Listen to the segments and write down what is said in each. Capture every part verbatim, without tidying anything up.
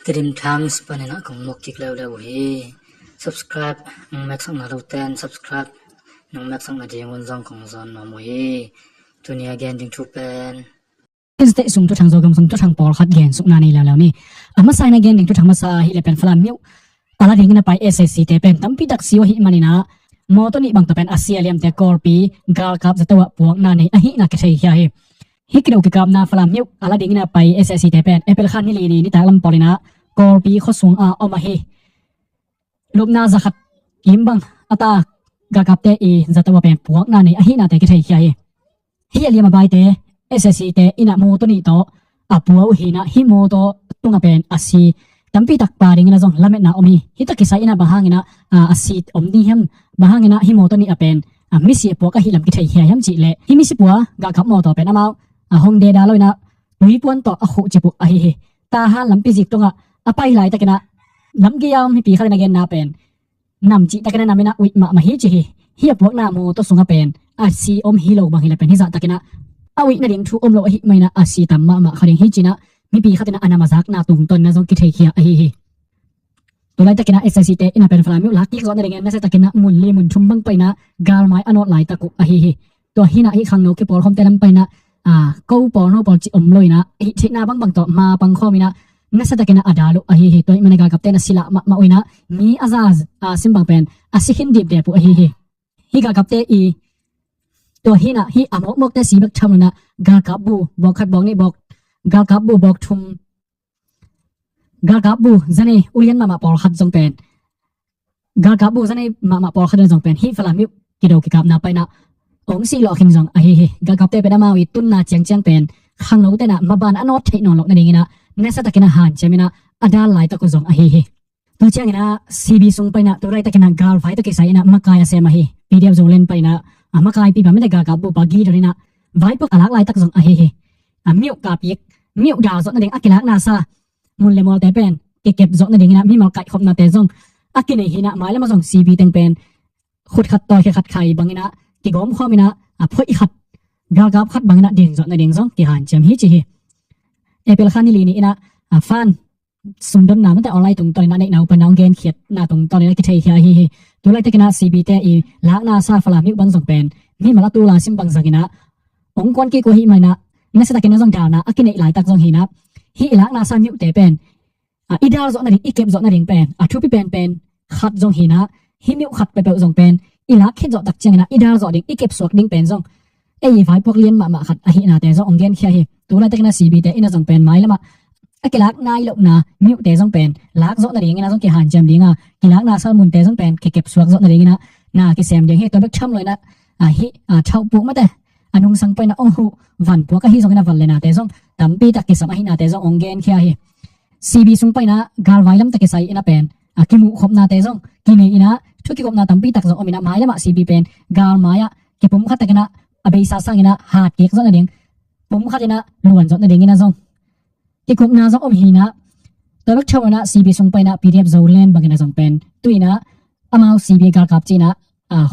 Tedim Times panin ah kong muak kik leuleu uh hi. Subscribe nong mek sak na lo ten subscribe nong mek sak nadingun zong kong zawn nuam uh hi. Tuni a gen ding thu pen Chin State sung thuthang, Zogam sung thuthang pawlkhat gensukna nei leuleu ni. A masa in a gen ding thuthang masa ahih leh pen Falam myo a la dingin a pai SAC te pen tampi tak si uh ahih manin ah mawtaw nih bang tawh pen a si a liamte Kawlpi galkap zato ah puakna nei ahihna kitheikhia hi. Hih kido kikapna Falam myo a la dingin a pai SAC te pen April kha ni li ni nitak lam pawlin ah Kawlpi khuasung a om ahi lupna za khat kim bang a ta galkapte i zato ah pen puakna nei ahihnate kitheikhia hi. Hih a liam a baite SAC te in ah mawtaw nih tawh a pua uh hi in ah hih mawtaw tungah pen a si tampi tak pa dingin ah zong lametna om hi. Hih tawh kisai in ah bang hangin ah a si om ding hiam, bang hangin ah hih mawtaw nih ah pen a misi a puak ahih lam kitheikhia hiam cih leh hih misi pua galkap mawtaw pen amau a hong deda lo in ah tuipuan tawh a khuh cip uh ahi hi. Tahan lampi zik tungah a pai laitakin ah lamgei a om mipi khat in a genna pen nam cih takin a nam in ah uih mahmah hi ci hi. Hih a puakna mawtaw sungah pen a si om hi lo bang hi leh pen hih zah takin ah a uih nading thu om lo ahih manin ah a si tam mahmah kha ding hi ci in ah mipi khat in ah a nam a zakna tungtawn in ah zong kitheikhia ahi hi. Tulaitakin ah SAC te in ah pen Falam myo lak kik zawh nadingin nasia takin ah mun li mun thum bang pai in ah galmai a nawt laitak uh ahi hi. Tua hi in ah hih khangno kipawlkhawmte lam pai in ah ko pawlno pawl cih om lo in ah hih theihna bangbang tawh ma pangkhawm in ah nasia takin ah a dal uh ahi hi. Tua ahih manin ah galkapte in ah si lah mahmah uh in ah mi a za a sim bang pen a si khin dipdep uh ahi hi. Hih galkapte i tua hi in ah hih a mawkmawkte si bek tham lo in ah galkap bu bawk khat bawk nih bawk, galkap bu bawk thum, galkap bu za nei ulian mahmah pawlkhat zong pen, galkap bu za nei mahmah pawlkhat in ah zong pen hih Falam myo kido kikapna pai in ah hong si lawh khin zong ahi hi. Galkapte pen amau i tunna ciangciang pen khangnote in ah maban a nawt theih nawn loh nadingin ah nasia takin ah hanciam in ah a dal laitak uh zong ahi hi. Tua ciangin ah CB sung pai in ah tulaitakin ah galvai tawh kisai in ah makai a sem ahi PDF Zoland pai in ah a makaipi pa mite galkap bu pa Gidon in ah vaipuak a lak laitak zong ahi hi. A myo kapik, myo dal zawh nading a kilakna sa mun le mualte pen kikep zawh nadingin ah mimal kaihkhopnate zong a kinei hi in ah mailam ah zong CB teng pen khut khat tawi khe khat khai bangin ah kigawmkhawm in ah a phoih khat galkap khat bangin ah ding zawh nading zong kihanciam hi ci hi. April kha ni li ni in ah a fan sumdonna mate online tungtawn in ah neihna uh pan a hong genkhiatna tungtawn in ah kitheikhia ahi hi. Tulaitakin ah CB te i lakna sa Falam myo bang zong pen mimal a tula sim bang zangin ah hong kuan kik uh ahih manin ah nasia takin ah zong dalna a kineih laitak zong hi in ah hih i lakna sa myote pen i dal zawh nading, i kep zawh nading pen a thupi penpen khat zong hi in ah hih myo khat peuhpeuh zong pen i lak khit zawh tak ciangin ah i dal zawh ding, i kep suak ding pen zong ei i vaipuak lian mahmah khat ahihnate zong hong genkhia hi. Tulaitakin ah CB te in ah zong pen mailam ah a kilak nai lohna myote zong pen lak zawh nadingin ah zong kihanciam ding a, kilakna sa munte zong pen kikep suak zawh nadingin ah na kisem ding hi. Tua bek tham lo in ah hih thauhpuk mate a nungsang pai in ah hong huh vanpuak ahi zongin ah van le nate zong tampi tak kisam ahihnate zong hong genkhia hi. CB sung pai in ah galvai lam tawh kisai in ah pen a kimuhkhopnate zong kinei in ah thu kikopna tampi tak zong om in ah mailam ah CB pen galmai ah kipumkhat takin ah a beisa sangin ah hat kik zawh nading, pumkhat in ah luan zawh nadingin ah zong kikupna zong om hi in ah tua bek tham lo in ah CB sung pai in ah PDF Zoland bangin ah zong pen tu in ah amau CB galkap ci in ah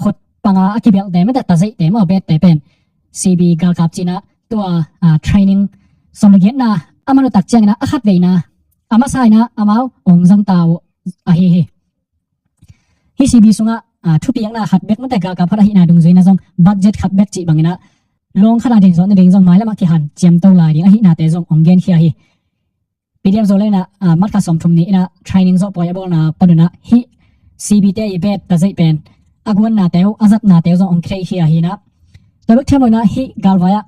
khut panga a kibelhte mate tazeihte maw bette pen CB galkap ci in ah tua training sawm le giatna a man uh tak ciangin ah a khatvei in ah a masa in ah amau hong zangta uh ahi hi. Hih CB sungah thupiakna khat bek mate galkap khat ahihna dungzui in ah zong budget khat bek cih bangin ah lawng khat a ding zawh nading zong mailam ah kihanciam to lai ding ahihnate zong hong genkhia hi. PDF Zoland in ah March kha sawmthum ni in ah training zawh pawi a bawlna pan un ah hih CB te i bet tazeih pen a guannate uh a zatnate uh zong hong kitheikhia hi in ah tua bek tham lo in ah hih galvai ah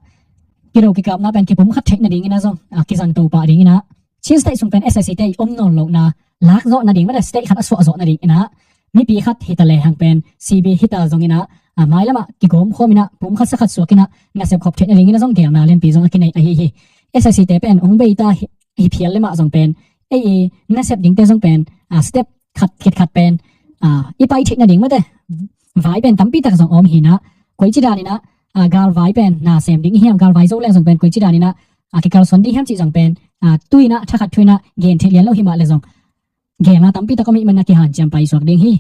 kido kikapna pen kipumkhat theih nadingin ah zong kizang to pah dingin ah Chin State sung pen SAC te i om nawn lohna lak zawh nading mate state khat a suah zawh nadingin ah mipi khat hi ta lehang pen CB hi ta zongin ah mailam ah kigawmkhawm in ah pumkhat sakhat suak in ah nasep khop theih nadingin ah zong geelna lianpi zong a kinei ahi hi. SAC te pen hong bei ta hi phial le mah zong pen ei i nasep dingte zong pen step khat khit khat pen i pai theih nading mate vai pen tampi tak zong om hi in ah koici danin ah galvai pen na sem ding i hiam, galvai zo leng zong pen koici danin ah kikalsuan ding hiam cih zong pen tu in ah thakhat thu in ah gen theih lian lo hi mah le zong geelna tampi tak om i hih manin ah kihanciam paisuak ding hi.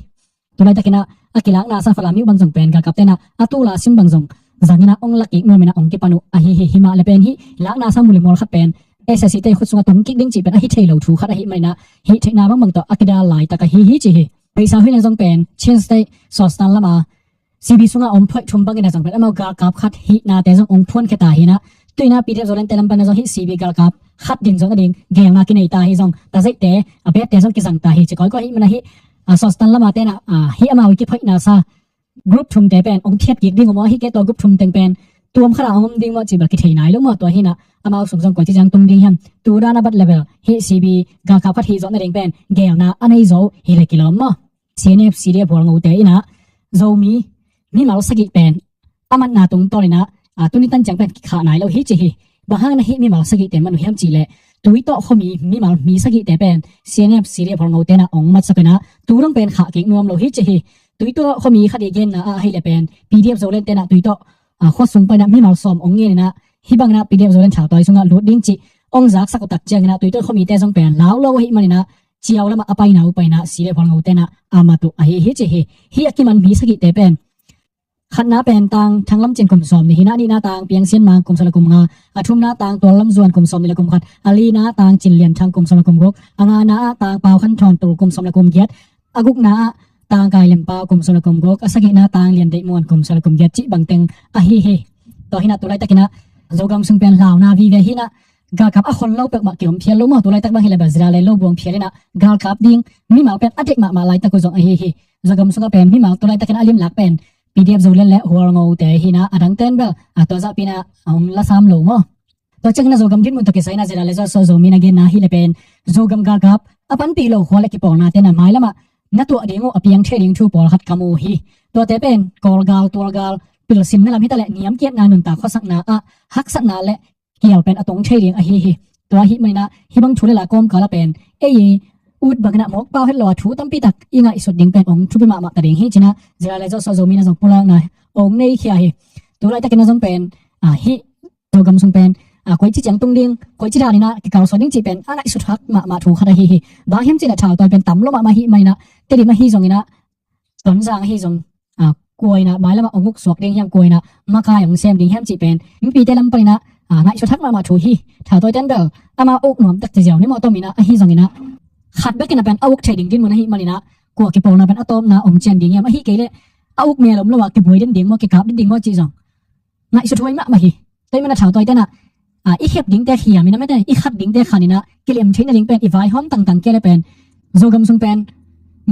Tulaitakin ah a kilakna sa Falam myo bang zong pen galkapte in ah a tula sim bang zong zangin ah hong lak kik nuamin ah hong kipan uh ahi hi. Hi mah le pen hih lakna sa mun le mual khat pen S S C te khut sungah tung kik ding cih pen ahi thei lo thu khat ahih manin ah, hih theihna bangbang tawh a kidal laitak ahi hi ci hi. Beisa hoih leng zong pen Chin State Sawstan lama C B sungah om phoih thum bangin ah zong pen amau galkap khat hihnate zong ong phuankhia ta hi nah, tu-in ah P D F Zoland te lam panin ah zong hih C B galkap khat din zawh nading geelna kinei ta hi zong, tazeihte a bette zong kizang ta hi ci kawikawi ahih manin ah hih, ah, Sawstan lama te nah, ah, hih amau i kiphoihna sa group thumte pen ong phiat kik ding uh maw, hih kei tua group thum teng pen tuam khat ah ong om ding maw cih bel kithei nai lo maw. Tua hi nah amau sung zong koici ciang tung ding hiam, tu dan a bat le bel hih C B galkap khat hih zawh nading pen geelna a nei zo uh hi leh kilawm maw. C N F, C D F hualngote in ah Zomi mimal sagih pen a matna tungtawn in ah, ah, tuni tan ciang pen kikhah nai lo hi ci hi. Bang hang na hih mimal sagihte man uh hiam cih leh, Tuitawh khuami mimal mi sagihte pen C N F, C D F hualngote in ah ong matsak in ah tu dong pen khah kik nuam lo hi ci hi. Tuitawh khuami khat i genna ah ahih leh pen P D F Zoland te in ah Tuitawh, ah, khua sung pan in ah mimal sawm ong ngen in ah, hih bangin ah P D F Zoland thautawi sungah lut ding cih ong zaksak uh tak ciangin ah Tuitawh khuamite zong pen lau lo ahih manin ah ciau lamah a paina uh pen ah C D F hualngote in ah a mat uh ahi hi ci hi. Hih a kiman mi sagihte pen, khatna pen Tang Thang Lam Cin kum sawm nih, hi nah, a nihna tang Piang Sian Mang kum sawm le kum nga, a thumna tang Tual Lam Zuan kum sawm nih le kum khat, a lina tang Cin Lian Thang kum sawm le kum guk, a ngana ah tang Pau Khan Thawn Tul kum sawm le kum giat, a gukna ah tang Kai Lem Pau kum sawm le kum guk, a sagihna tang Lian Deih Muan kum sawm le kum giat cih bang teng ahi hi. Tua hi nah tu laitakin ah Zogam sung pen launa vive hi nah, galkap a khol lo peuhmah kiom phial lo maw. Tu laitak bang hi leh bel zila le lo buang phial in ah galkap ding mimal pen a deih mahmah laitak uh zong ahi hi. Zogam sungah pen mimal tu laitakin a limlak pen P D F Zoland le hualngote hi nah, a dangten bel, ah, tua zahpi in ah ong la sam lo maw. Tua ciangin ah Zogam dinmun tawh kisai in ah zila le zawsawh Zomi in a genna ahih leh pen Zogam galkap a panpih lo khua le kipawlnate in ah mailam ah na tuah ding uh a piang thei ding thu pawlkhat ka mu hi. Tuate pen Kawlgal, Tualgal, pilsinna lam hi ta leh niamkiatna, nuntak khuasakna ah haksatna le kial pen a tong thei ding ahi hi. Tua ahih manin ah hih bang thu le la kawmkal ah pen ei i ut bangin ah mawk pau het lo a thu tampi tak i ngaihsut ding pen ong thupi mahmah ta ding hi ci nah zila le zawsawh Zomi in ah zong pulakna ong neikhia hi. Tu laitakin ah zong pen, ah, hih Zogam sung pen, ah, koici ciang tung ding, koici danin ah kikalsuan ding cih pen a ngaihsut hak mahmah thu khat ahi hi. Bang hiam cih leh thautawi pen tam lo mahmah ahih manin ah, Tedim ahi zongin ah, Tonzang ahi zong, ah, kua in ah mailam ah ong uksuak ding hiam, kua in ah makai ong sem ding hiam cih pen mipite lam panin ah, ah, ngaihsut hak mahmah thu hi. Thautawi ten bel amau uk nuam tak ci ziau ni maw, tom in ah ahi zongin ah khat bekin ah pen a uk thei ding dinmun ahih manin ah kua kipawlna pen a tawpna ong cian ding hiam, ahih kei leh a uk mel om lo ah kibuai den ding maw, kikap den ding maw cih zong ngaihsut huai mahmah hi. Tua ahih manin ah thautawi ten ah, ah, i khep dingte khiam in ah, mate, i khat dingte khan in ah kilem theih nading pen i vaihawm tangtang kei leh pen Zogam sung pen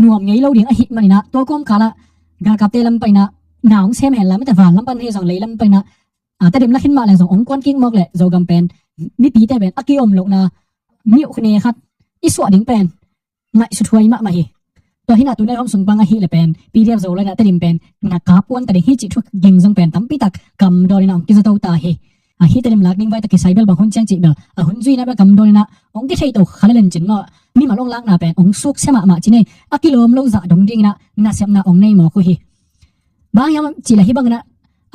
nuam ngei lo ding ahih manin ah tua kawmkal ah galkapte lam panin ah na ong sem hen la, mate, van lam pan hi zong lei lam panin ah, ah, Tedim la khin mah leng zong ong kuan kik mawk leh Zogam pen mipite pen a kiom lohna mi uh khine khat i suah ding pen ngaihsut huai mahmah hi. Tua hi nah tu nai hawm sung pan ahih leh pen P D F Zoland in ah Tedim pen na kap puan ta ding hi cih thu ging zong pen tampi tak kam dawn in ah ong kiza to ta hi. Ah, hih Tedim lak ding vai tawh kisai bel bang hun ciang cih bel a hun zui in ah bel kam dawn in ah ong kithei to kha lel in cin maw, mimal ong lakna pen ong suksia mahmah ci ni. A kilawm lo zah dong dingin ah nasepna ong nei mawk uh hi. Bang hiam cih leh hih bangin ah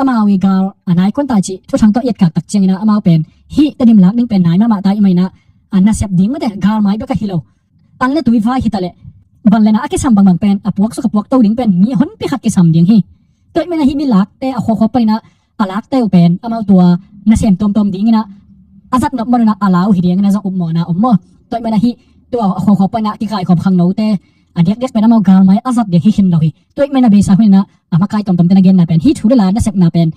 amau i gal a nai kuan ta cih thuthang tawh i etkak tak ciangin ah amau pen hih Tedim lak ding pen nai mahmah ta ahih manin ah, ah, nasep ding, mate, galmai bek ahi lo, an le tui vai hi ta leh, van le na a kisam bangbang pen a puak suk a puak to ding pen mi a honpi khat kisam ding hi. Tua ahih manin ah hih mi lakte a khuakhua panin ah a lakte uh pen amau tua nasem tuamtuam dingin ah a zat nop man un ah a la uh hi dingin ah zong upmawhna om maw. Tua ahih manin ah hih tua a khuakhua panin ah kikaikhawm khangnote a diakdiak pen amau galmai a zat ding hi khin lo hi. Tua ahih manin ah beisa hun in ah a makai tuamtuamte in a genna pen hih thu le la nasepna pen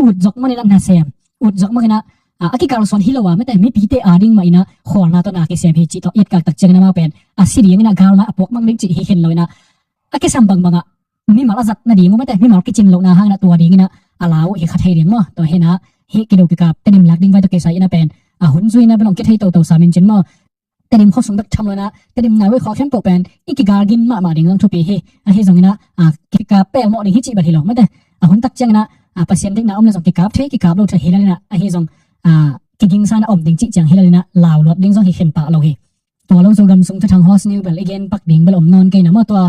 ut zok man in ah nasem, ut zok man in ah, ah, a kikalsuan hi lo a, mate, mipite a ding mah in ah khawlna tawh na kisem hi cih tawh i etkak tak ciangin amau pen a si dingin ah galmai a puak mang ding cih hi khin lo in ah a kisam bangbang ah mimal a zat nading uh, mate, mimal kicin lohna hangin ah tua dingin ah a la uh hi kha thei ding maw. Tua hi nah hih kido kikap Tedim lak ding vai tawh kisai in ah pen a hun zui in ah bel ong kithei toto sam in cin maw. Tedim khua sung bek tham lo in ah Tedim nai uh khua khempeuh pen i kigal gin mahmah ding zong thupi hi. Ahi zongin ah, ah, kikap pelmawh ding hi cih bel hi lo, mate, a hun tak ciangin ah, ah, Pasian deihna om leh zong kikap thei, kikap lo thei hi lel in ah, ahi zong, ah, kigingsa in ah om ding cih ciang hi lel in ah lau luat ding zong hi khin pah lo hi. Tua lo Zogam sung thuthang host ni uh bel i gen pak ding bel om nawn kei na maw, tua,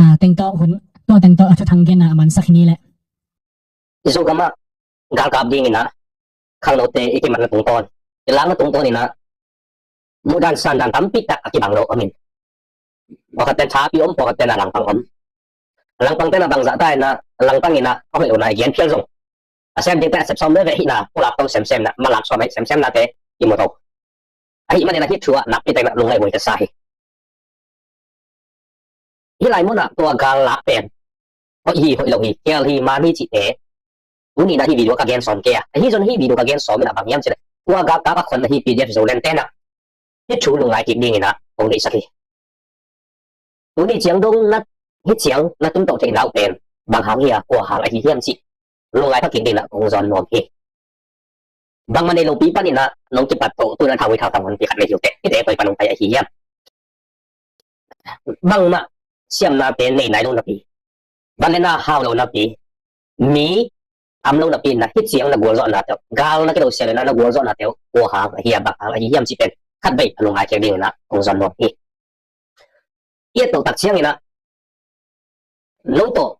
ah, teng tawh hun, tua teng tawh a thuthang genna a mansak hi ni leh. I Zogam ah galkap dingin ah khangnote i kimatna tungtawn, i lakna tungtawn in ah muhdan sandan tampi tak a kibang lo om in. Pawlkhat pen thapi om, pawlkhat pen a langpang om. A langpang pen a bangzah ta in ah langpang in ah a hoih lohna i gen phial zong, a sem dingte a sep sawm veve hihna, pulak tawh semsemna, malak sawm semsemnate i mu to. Ahih manin ah hih thu ah nakpi takin ah lungngaih huai ka sa hi. Hih lai munah tua gal lak pen hoih hi, hoih lo hi, khial hi, man hi cihte tuni in ah hih video ka gen sawm kei a. Ahi zong hih video ka gen sawm in ah bang hiam cih leh tua galkap a khon ahi P D F Zoland te in ah hih thu lungngai kik dingin ah kong deihsak hi. Tuni ciang dong na, hih ciang na tun toh theihna uh pen bang hang hi a, kua hang ahi hiam cih lungngai pha kik dingin ah kong zawn nuam hi. Bangmah nei lopi panin ah nong kipat toh tu in ah thauvui thautang honpi khat nei hi uh teh, hihte koi pan hong pai ahi hiam? Bangmah siamnate nei nai lo napi, van le na hau lo napi, mi tam lo napi in ah hih ciang na gualzawhnate uh, gal na kidosiat le na, na gualzawhnate uh kua hang ahi a, bang hang ahi hiam cih pen khatvei a lungngai kik dingin ah kong zawn nuam hi. I et toh tak ciangin ah no tawh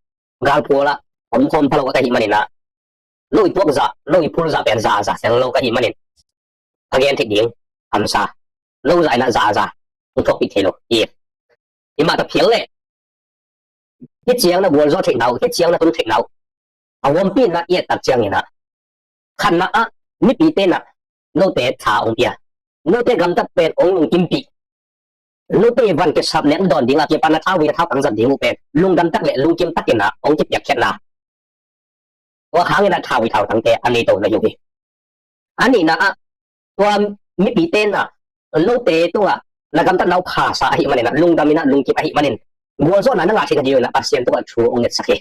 galphual ah om khawm pha lo ka hih manin ah no i tuak zah, no i phul zah pen zah a zah sel lo ka hih manin a gen theih ding hamsa, no zah in ah zah a zah hong thuakpih thei lo hi. I mah ta phial leh hih ciang na gualzawh theihna uh, hih ciang na tun theihna uh a huampi in ah i et tak ciangin ah khatna ah mipite in ah note tha hong pia, note gamtat pen hong lungkimpih, note van kisap nek dawn ding a kipan na thauvui na thautang zat ding uh pen lungdam tak le lungkim takin ah hong kipiakkhiatna, tua hangin ah thauvui thautangte a nei to na hi uh hi. A nihna ah tua mipite in ah note tungah na gamtatna uh phasa ahih manin ah lungdam in ah lungkim ahih manin gualzawhna na ngah theih nading in ah Pasian tungah thu hong ngetsak hi.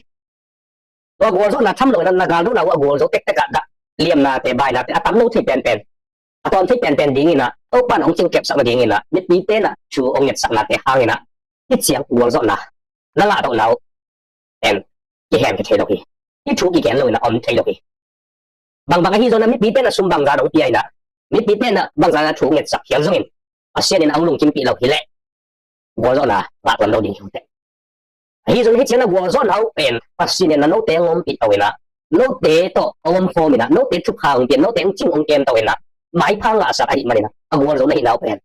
Tua gualzawhna tham lo in ah na galdona uh a gualzo tektek ah dah liamnate, bainate a tam lo thei penpen, a tawm thei penpen dingin ah Topa in hong cingkepsak nadingin ah mipite in ah thu hong ngetsaknate hangin ah hih ciang gualzawhna na ngah tohna uh pen kihen kithei lo hi. Hih thu kigen lo in ah om thei lo hi. Bangbang ahi zongin ah mipite in ah sum bangzah dong pia in ah, mipite in ah bangzah in ah thu ngetsak khial zongin Pasian in ah hong lungkimpih lo hi leh gualzawhna ngah tuan lo ding hi uh teh. Ahi zongin hih ciang na gualzawhna uh pen Pasian in ah note hong ompih to in ah note tawh hong omkhawm in ah note thupha hong pia, note hong cing hong kem to in ah maipha ngahsak ahih manin ah a gualzo na hihna uh pen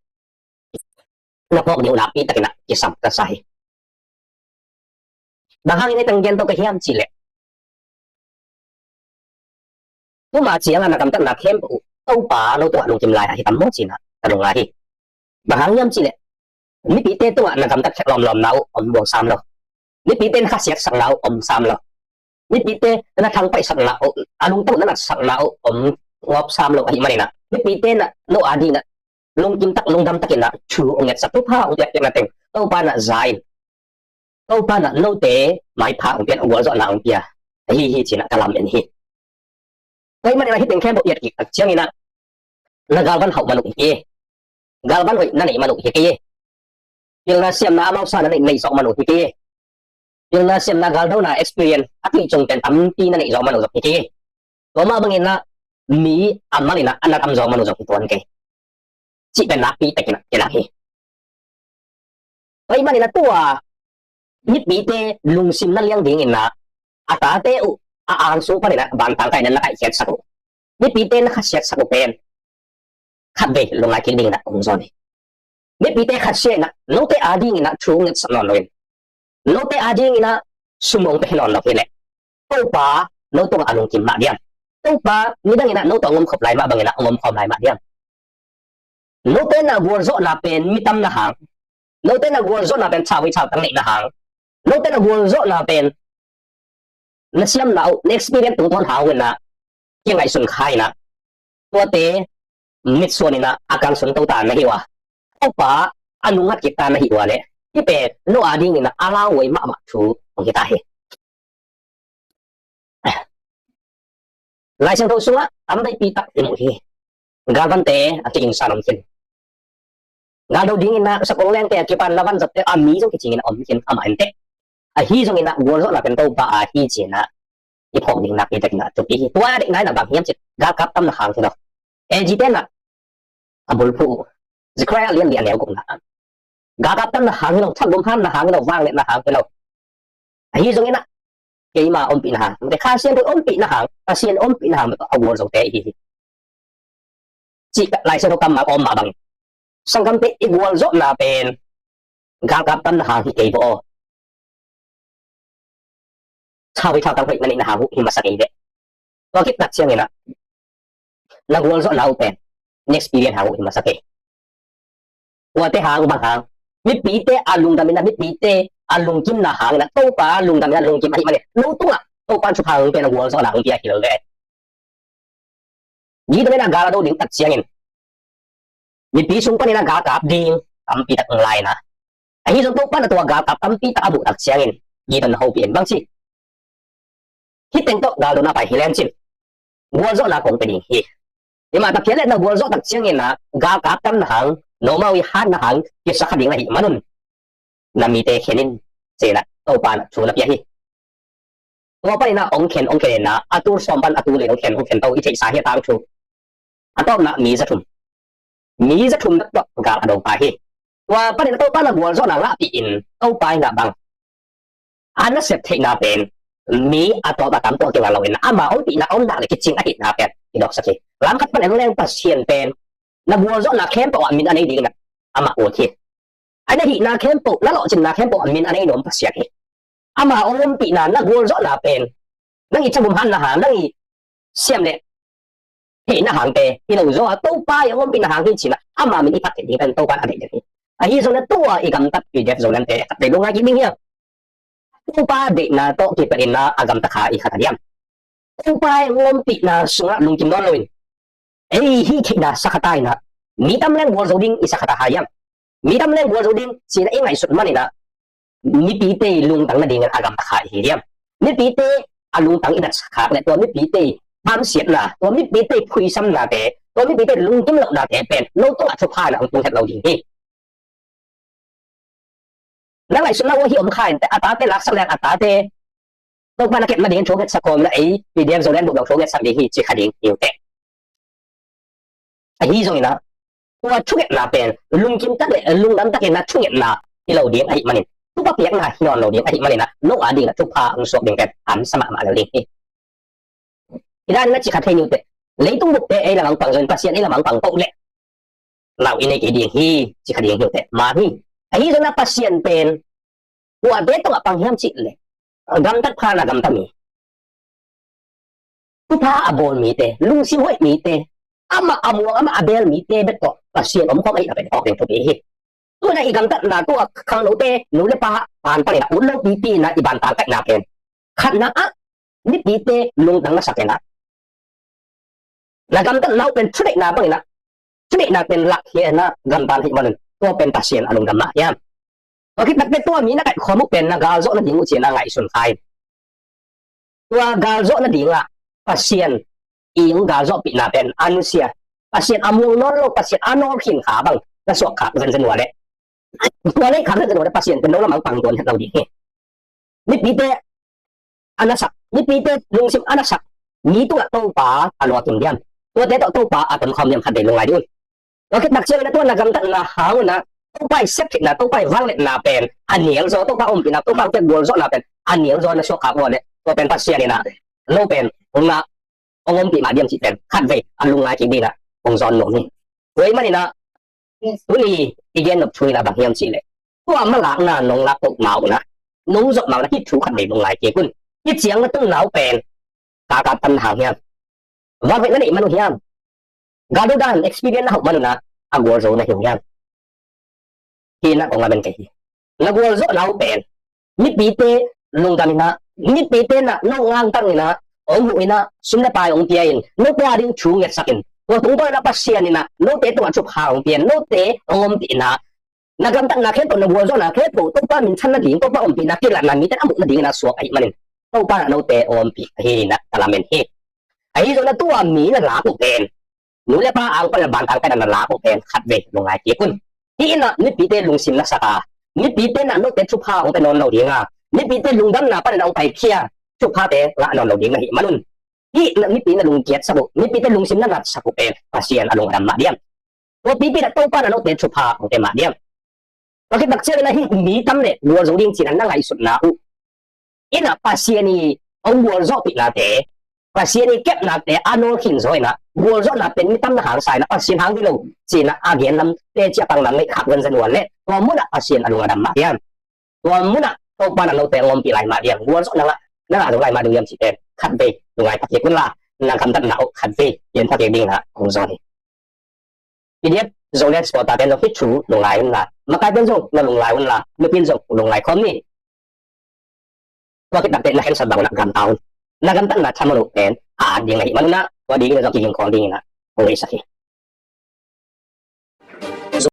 na phawk ding uh nakpi takin ah kisam ka sa hi. Bang hangin hih teng gen to ka hiam cih leh tuma ciang a na gamtatna khempeuh uh Topa no tungah lungkim lai ahi tam maw ci-in ah ka lungngai hi. Bang hang hiam cih leh mipite tungah na gamtat khek lawmlawmna uh om buang sam lo. Mipite na khasiatsakna uh om sam lo. Mipite na thangpaihsakna uh, a lungtang na natsakna uh om ngawp sam lo ahih manin ah mipite in ah no adingin ah lungkim tak lungdam takin ah thu hong ngetsak, thupha hong piakpiakna teng Topa in ah za in, Topa in ah note maipha hong pia in ah gualzawhna hong pia ahi hi ci-in ah ka lam en hi. Tua ahih manin ah hih teng khempeuh i et kik tak ciangin ah na galvan hauh man uh hi kei. Galvan hoih na neih man uh hi kei. Pilna siamna amau sa na neih, neih zawh man uh hi kei. Pilna siamna galdona experience a tuih cung pen tampi na neih zawh man uh zong hi kei. Tua mah bangin ah mi a mal in ah a na tam zawh man uh zong hi tuan kei. Cih pen nakpi takin ah kilang hi. Tua ahih manin ah tua mipite lungsim na liang dingin ah a tate uh a angsung panin ah vantang kaihna na kaihkhiatsak uh, mipite na khasiatsak uh pen khatvei lungngai kik dingin ah hong zawn hi. Mipite khasia in ah note adingin ah thu ngetsak nawn lo in, note adingin ah sum hong pia nawn lo hi leh Topa no tungah a lungkim mah diam? Topa nidangin ah no tawh hong omkhop lai mah bangin ah hong omkhawm lai mah diam? Note na gualzawhna pen mi tam na hang, note na gualzawhna pen thauvui thautang neih na hang, note na gualzawhna pen na siamna uh, na experience tungtawn hang uh in ah kingaihsun kha in ah tuate mitsuan in ah a kalsuan to ta na hi uh a, Topa a nungngat kik ta na hi uh a leh hih pen no adingin ah a lauhuai mahmah thu hong hi ta hi. Lai Siangtho sungah tam veipi tak i mu hi. Galvante a kicingsa om khin. Galdo dingin ah sakol lengte a kipan na vanzatte a mi zong kicingin a om khin amah inteh. Ahi zongin ah gualzawhna pen Topa ahi ci-in ah i phawk ding nakpi takin ah thupi hi. Tua a deihna in ah bang hiam cih leh galkap tamna hang hi lo. A G te in ah a bulphuh uh, Zechariah a lian li a neu gukna ah galkap tamna hang hi lo, thagum hanna hang hi lo, vangliatna hang hi lo. Ahi zongin ah keima ompihna hang, Kha Siangtho ompihna hang, Pasian ompihna hang a gualzote i hi hi. Cih Lai Siangtho kammal a om mah bangin sanggamte i gualzawhna pen galkap tamna hang hi kei bo aw. Thauvui thautang hoih na neihna hang uh hi masa kei ve. Tua khit tak ciangin ah na gualzawhna uh pen na experience hang uh hi masa kei. Tuate hang bang hang, mipite a lungdam in ah, mipite a lungkimna hang in ah, Topa lungdam in ah lungkim ahih manin, no tungah Topa in thupha hong pia in ah gualzawhna hong pia hi lo ve. Gitom in ah gal a do ding tak ciangin mipi sung panin ah galkap ding tampi tak hong lai in ah, ahi zong Topa in ah tua galkap tampi tak a muh tak ciangin Gitom in ah hopih in bang ci, hih teng tawh gal dona pai hi lencin gualzawhna kong pia ding hi. Hih mah tak phial le na gualzawh tak ciangin ah galkap tamna hang, nomau i hatna hang kisa kha ding ahih manun na mite khen in, ci in ah Topa in ah thu na pia hi. Tua panin ah hong khen, hong khen in ah a tul sawm pan a tul li hong khen, hong khen to i theihsa hi a tangthu. A tawpna mi za thum, mi za thum na tawh gal a do pah hi. Tua panin ah Topa in ah gualzawhna ngahpih in Topa in ah bang a nasep theihna pen mi a tawp a tam tawh kingah lo in ah ama ompihna om nak le kicing ahihna pen i dawksak hi. Lam khat pan en leng Pasian pen na gualzawhna khempeuh ah min a nei ding in ah amah ut hi. A na hihna khempeuh, na lawhcinna khempeuh ah min a nei nuam Pasian hi. Ama hong ompihna, na gualzawhna pen nang i thabum hatna hang, nang i siam le theihna hangte hi lo zaw a, Topa i hong ompihna hang hi ci in ah ama min i phat theih ding pen Topa in a deih den hi. Ahi zong in ah tua i gamtat P D F Zolandte khat vei lungngai kik ding hiam? Topa deihna tawh kipelh in ah a gamta kha i khat a diam? Topa i hong ompihna sungah lungkim nawn lo in ei hih theihna sa kha ta in ah, mi tam leng gualzo ding i sa kha ta hiam? Mi tam leng gualzo ding ci in ah i ngaihsut man in ah mipite i lungtang nadingin a gamta kha i hi diam? Mipite a lungtang i natsak khak le tua mipite i hamsiatna, tua mipite i phuisamnate, tua mipite i lungkim lohnate pen no tungah thupha in ah hong tung het lo ding hi. Na ngaihsutna uh ahi om kha in teh, a tate laksak leng a tate Topa in a kep nadingin thu ngetsak kawm in ah ei P D F Zoland buk dong thu ngetsak ding hi ci kha ding hi uh teh. Ahi zong in ah tua thungetna pen lungkim tak le lungdam tak in ah thungetna hi lo ding ahih manin, thupha piakna hi nawn lo ding ahih manin ah no a ding in ah thupha hong suak ding pen hamsa mahmah lo ding hi. Hi dan in ah ci kha thei ni uh teh, leitung bupte ei lam hong pang zong in Pasian ei lam hong pang peuh leh lau i nei kei ding hi ci kha ding hi uh teh, man hi. Ahi zong in ah Pasian pen kuate tungah pang hiam cih leh gamtat pha in ah gamta mi, thupha a bawl mite, lungsim hoih mite, amah a muang, amah a beel mite bek tawh Pasian omkhawm ahihna pen i phawk ding thupi hi. Tu in ah i gamtatna, tu a khangnote nu le pa pan panin ah ut lo pipi in ah i bantang kaihna pen, khatna ah mipite lungtang na sak in ah, na gamtatna uh pen thuneihna bangin ah, thuneihna pen lakkhia in ah gamta na hih manun tua pen Pasian a lungdam mah hiam? Tua khit tak teh tua mi na kaihkhawm uh pen na galzawh nading uh ci in ah ngaihsun kha in, tua galzawh nadingah Pasian i hong galzawhpihna pen a nusia, Pasian a muang nawn lo, Pasian a nawl khin kha bang na suak khak zenzen uh a leh, tua neih khak zenzen uh a leh Pasian pen no lam hong pang tuan het lo ding hi. Mipite a nasak, mipite lungsim a nasak mi tungah Topa a luakim diam? Tuate tawh Topa a tonkhawm diam, khat vei lungngai dih un. Tua khit tak ciangin ah tua na gamtatna hang un ah Topa i septheihna, Topa i vangliatna pen a nial zaw, Topa ompihna, Topa hong pia gualzawhna pen a nial zaw na suak khak uh a leh tua pen Pasian in ah no pen hong na hong ompih mah diam cih pen khat vei a lungngai kik ding in ah kong zawn nuam hi. Tua ahih manin ah tuni i gen nop thu in ah bang hiam cih leh, tua malakna nong lak koh ma un ah, nong zop ma un ah hih thu khat vei lungngai kik un. Hih ciang na tunna uh pen galkap tamna hang hiam? Van hoih na neih man uh hiam? Gal do dan experience na hauh man un ah a gualzo na hi uh hiam? Hi in ah kong lamen kei hi. Na gualzawhna uh pen mipite lungdam in ah, mipite in ah no ngangtang in ah, hong huh in ah, sum le pai hong pia in, note a ding thu ngetsak in, tua tungtawn in ah Pasian in ah note tungah thupha hong pia in, note hong ompih in ah, na gamtatna khempeuh, na gualzawhna khempeuh Topa minthan nading, Topa ompihna kilatna mite in a muh nadingin a suak ahih manin Topa in ah note hong ompih ahi in ah ka lamen hi. Ahi zongin ah tua mi na lak uh pen, nu le pa ang pan a bantang kaihna na lak uh pen khat vei lungngai kik un. Hih in ah mipite lungsim na sak a, mipite in ah note thupha hong pia nawn lo ding a, mipite lungdamna panin a hong paikhia thuphate ngah nawn lo ding na hih manun, hih na mipi na lungkiatsak uh, mipite lungsim na natsak uh pen Pasian a lungdam mah diam? Tua pipi in ah Topa in ah note thupha hong pia mah diam? Tua khit tak ciangin ah hih mi tam le gualzo ding ci-in ah na ngaihsutna uh in ah Pasian i hong gualzawhpihnate, Pasian i kepnate a nawl khin zaw in ah gualzawhna pen mi tam na hang sa in ah Pasian hang hi lo ci-in ah a gen lam teci a pang lam neih khak zenzen uh a leh tua mun ah Pasian a lung a dam mah diam? Tua mun ah Topa in ah note hong ompih lai mah diam? Gualzawhna ngah, na ngah zo lai mah diam cih pen khat vei lungngai pha kik un la, na gamtatna uh khat vei gen pha kik ding in ah kong zawn hi. Pi di ep Zoland supporter pen zong hih thu lungngai un la, makai pen zong na lungngai un la, mipi in zong lungngai khawm ni. Tua khit takteh na khensat bang un ah gamta un. Na gamtatna thaman uh pen a at ding na hih man un ah, tua dingin zong kiging khawm dingin ah kong deihsak hi.